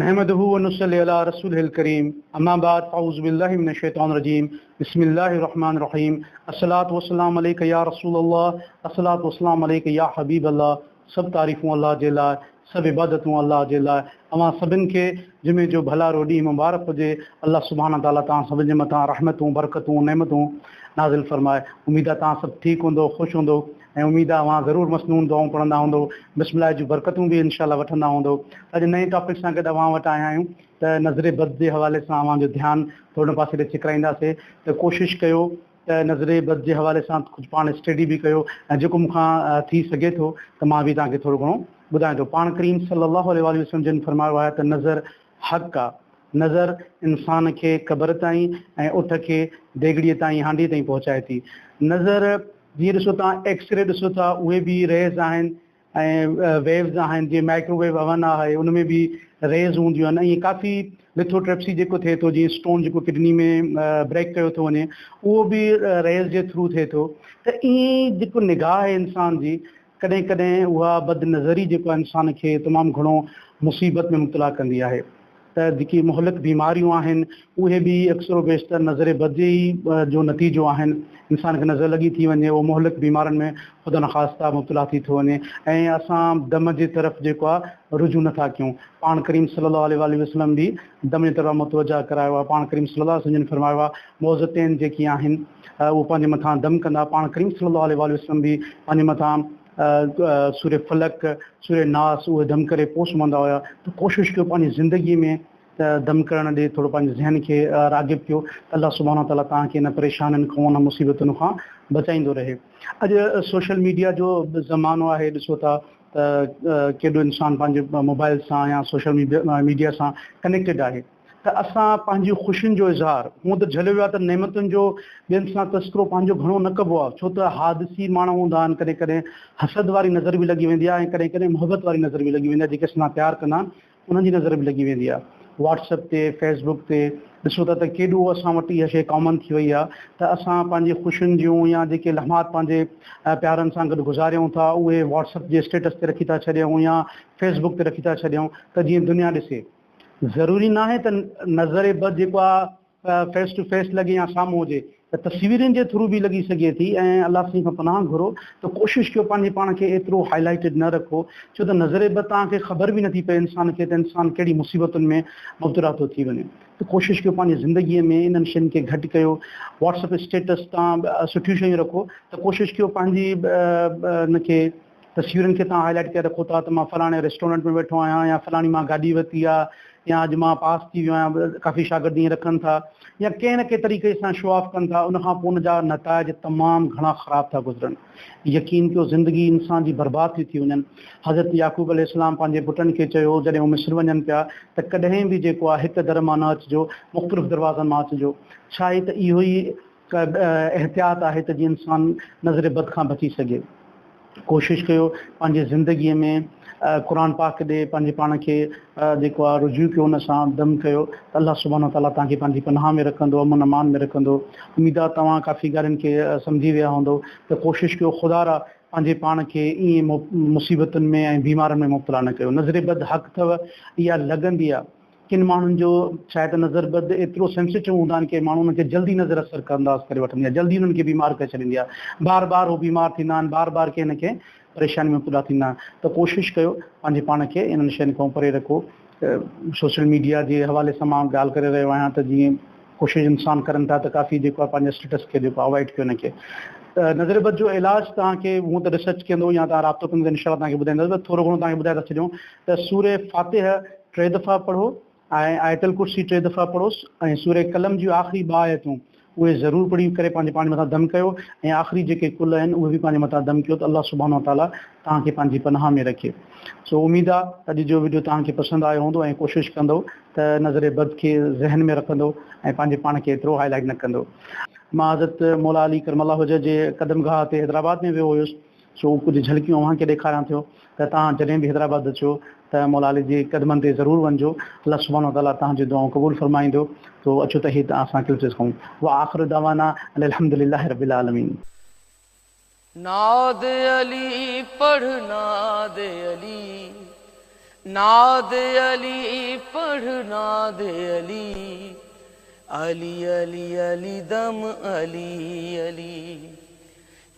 نحمده ونصلي علي رسوله الڪريم اما بعد فاعوذ بالله من الشيطان الرجيم بسم الله الرحمن الرحيم الصلوة والسلام عليك يا رسول الله الصلوة والسلام عليك يا حبيب الله سڀ تعريفون الله جي لاء سڀ عبادتون الله جي لاء اوهان سڀن کي جمعي جو ڀلارو ڏينهن مبارڪ هجي الله سبحانه تعالي توهان سڀن جي مٿان رحمتون برڪتون نعمتون نازل فرمائي اميد آ توهان سڀ ٺيڪ هوندو خوش هوندو ۽ اميد آ اوهان ضرور مسنون دعائون پڙهندا هوندو، بسم الله جون برڪتون به انشاء الله وٺندا هوندو. اڄ نئين ٽاپڪ سان گڏ اوهان وٽ آيا آهيون ته نظر بد جي حوالي سان اوهان جو ڌيان ٿورو ان پاسي ڏي ڇڪرائينداسي ته ڪوشش ڪيو ته نظر بد جي حوالي سان ڪجهه پاڻ اسٽڊي به ڪيو ۽ جيڪو مون کان ٿي سگهي ٿو ته مان به توهان کي ٿورو گهڻو ٻڌايان ٿو. پاڻ ڪريم صلي الله عليه واٰله وسلم جن فرمايو آهي ته نظر حق آ. نظر انسان کي قبر تائين ۽ اٺ کي ديڳڙيء تائين هانڊيء تائين پهچائي ٿي. نظر جيئن ڏسو توهان ايڪس ري ڏسو ٿا اهي به ريز آهن ۽ ويوز آهن جيئن مائڪرو ويو اوون آهي ان ۾ به ريز هونديون آهن ائين ڪافي لٿوٽريپسي جيڪو ٿئي ٿو جيئن اسٽون جيڪو ڪڊني ۾ بريڪ ڪيو ٿو وڃي اهو به ريز جي ٿرو ٿئي ٿو ته ائين جيڪو نگاهه آهي انسان جي ڪڏهن ڪڏهن اها بد نظري جيڪو انسان کي تمام گهڻو مصيبت ۾ مبتلا ڪندي آهي ته جيڪي مهلڪ بيماريون آهن اهي به اڪثر و بيشتر نظر بد جي ئي جو نتيجو آهن. انسان کي نظر لڳي ٿي وڃي اهو مهلڪ بيمارين ۾ خدا نخواسته مبتلا ٿي ٿو وڃي ۽ اسان دم جي طرف جيڪو آهي رجوع نه ٿا ڪيون. پاڻ ڪريم صلي الله عليه واٰله وسلم به دم جي طرف متوجه ڪرايو آهي. پاڻ ڪريم صلي الله عليه وسلم جن فرمايو آهي معوذتين جيڪي آهن اهو پنهنجي مٿان دم ڪندا. پاڻ ڪريم صلي الله عليه واٰله وسلم به پنهنجي مٿان سورة فلق، سورة ناس اهي دم ڪري پوء سمهندا هيا ته ڪوشش ڪيو پنهنجي زندگي ۾ ته دم ڪرڻ ڏي ٿورو پنهنجي ذهن کي راغب ڪيو ته الله سبحانه وتعاليٰ توهان کي ان پريشانين کان ان مصيبتن کان بچائيندو رهي. اڄ سوشل ميڊيا جو زمانو آهي ڏسو ٿا ته ڪيڏو انسان پنهنجي موبائل سان يا سوشل ميڊيا سان ڪنيڪٽيڊ آهي. ته اسان پنهنجي خوشين جو اظهار، هونء ته جهليو ويو آهي ته نعمتن جو ٻين سان تذڪرو پنهنجو گهڻو نه ڪبو آهي، ڇو ته حادثي ماڻهو هوندا آهن، ڪڏهن ڪڏهن حسد واري نظر به لڳي ويندي آهي ۽ ڪڏهن ڪڏهن محبت واري نظر به لڳي ويندي آهي، جيڪي اسان سان پيار ڪندا آهن انهن جي نظر به لڳي ويندي آهي. واٽس ايپ تي، فيس بڪ تي ڏسو ٿا ته ڪيڏو اسان وٽ اها شيء ڪامن ٿي وئي آهي ته اسان پنهنجي خوشين جون يا جيڪي لمحات پنهنجي پيارن سان گڏ گذاريون ٿا اهي واٽس ايپ جي اسٽيٽس تي رکي ٿا ڇڏيون يا فيس بڪ تي رکي ٿا ڇڏيون ته جيئن دنيا ڏسي. ضروري ناهي ته نظر بد جيڪو آ فيس ٽو فيس لڳي يا سامهون هجي ته تصويرن جي ٿرو به لڳي سگهي ٿي ۽ الله سائين کان پناهه گهرو ته ڪوشش ڪيو پنهنجي پاڻ کي ايترو هائي لائيٽيڊ نه رکو ڇو ته نظر بد توهان کي خبر به نٿي پئي انسان کي ته انسان ڪهڙي مصيبتن ۾ مبتلا ٿو ٿي وڃي ته ڪوشش ڪيو پنهنجي زندگي ۾ انهن شين کي گهٽ ڪيو واٽس اپ اسٽيٽس تان سٺيون شيون رکو ته ڪوشش ڪيو پنهنجي ان کي تصويرن کي توهان هائي لائيٽ ڪري رکو ٿا ته مان فلاڻي ريسٽورنٽ ۾ ويٺو آهيان يا فلاڻي مان گاڏي ورتي آهي يا اڄ مان پاس ٿي ويو آهيان ڪافي شاگرد ائين رکن ٿا يا ڪنهن نه ڪنهن طريقي سان شو آف ڪن ٿا ان کان پوء ان جا نتائج تمام گهڻا خراب ٿا گذرن يقين ڪيو زندگي انسان جي برباد ٿي ٿي وڃن حضرت يعقوب عليه السلام پنهنجي پٽن کي چيو جڏهن هو مصر وڃن پيا ته ڪڏهن به جيڪو آهي هڪ در مان نه اچجو مختلف دروازن مان اچجو ڇا آهي ته اهو ئي احتياط آهي ته جيئن انسان نظر بد کان بچي سگهي. ڪوشش ڪيو پنهنجي زندگيء ۾ قرآن پاڪ ڏي پنهنجي پاڻ کي جيڪو آهي رجوع ڪيو ان سان دم ڪيو ته الله سبحانه وتعاليٰ توهان کي پنهنجي پناهه ۾ رکندو امن امان ۾ رکندو. اميد آهي توهان ڪافي ڳالهين کي سمجهي ويا هوندو ته ڪوشش ڪيو خدا را پنهنجي پاڻ کي ائين مصيبتن ۾ ۽ بيمارين ۾ مبتلا نه ڪيو. نظر بد حق اٿو اها لڳندي آهي. ڪن ماڻهن جو شايد نظر بد ايترو سينسيٽو هوندا آهن ڪي ماڻهو انهن کي جلدي نظر اثر انداز ڪري وٺندي آهي جلدي انهن کي بيمار ڪري ڇڏيندي آهي بار بار هو بيمار ٿيندا آهن بار بار ڪنهن نه ڪنهن پريشاني ۾ مبتلا ٿيندا آهن ته ڪوشش ڪيو پنهنجي پاڻ کي انهن شين کان پري رکو سوشل ميڊيا جي حوالي سان مان ڳالهه ڪري رهيو آهيان ته جيئن ڪوشش انسان ڪرن ٿا ته ڪافي جيڪو آهي پنهنجي اسٽيٽس کي جيڪو اوائڊ ڪيو ان کي ته نظر بد جو علاج توهان کي هونء ته ريسرچ ڪندو يا توهان رابطو ڪندو ته انشاء الله توهان کي ٻڌائيندس پر ٿورو گهڻو توهان کي ٻڌائي ٿا ڇڏيون ته سوره فاتحه ٽي دفعا پڙهو ۽ آيت الڪرسي ٽي دفعا پڙهوس ۽ سوره قلم جون آخري ٻه آيتون اهي ضرور پڙهي ڪري پنهنجي پاڻ مٿان دم ڪيو ۽ آخري جيڪي قل آهن اهي به پنهنجي مٿان دم ڪيو ته الله سبحانه وتعاليٰ توهان کي پنهنجي پناهه ۾ رکي. سو اميد آ ته اڄ جو وڊيو توهان کي پسند آيو هوندو ۽ ڪوشش ڪندو ته نظر بد کي ذهن ۾ رکندو ۽ پنهنجي پاڻ کي ايترو هائي لائيٽ نه ڪندو. مان حضرت مولا علي ڪرم الله وجهه جي قدم گاهه تي حيدرآباد ۾ ويو هيس سو ڪجهه جهلڪيون اوهان کي ڏيکاريان ٿيو ته توهان جڏهن به حيدرآباد اچو ته مولا علي جي قدمن تي ضرور وڃجو الله سبحانه وتعالي توهان جون دعائون قبول فرمائيندو تو اچو ته هي اسان ڪلپ ڏسون واخر دعوانا ان الحمد لله رب العالمين. ناد علي پڙھ ناد علي. ناد علي پڙهه ناد علي، علي علي علي دم علي علي.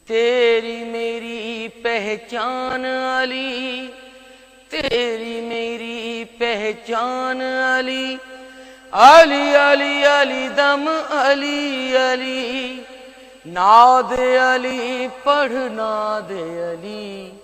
تيري ميري پهچان علي، تيري ميري پهچان علي، علي علي علي دم علي علي. ناد علي پڙهه ناد علي.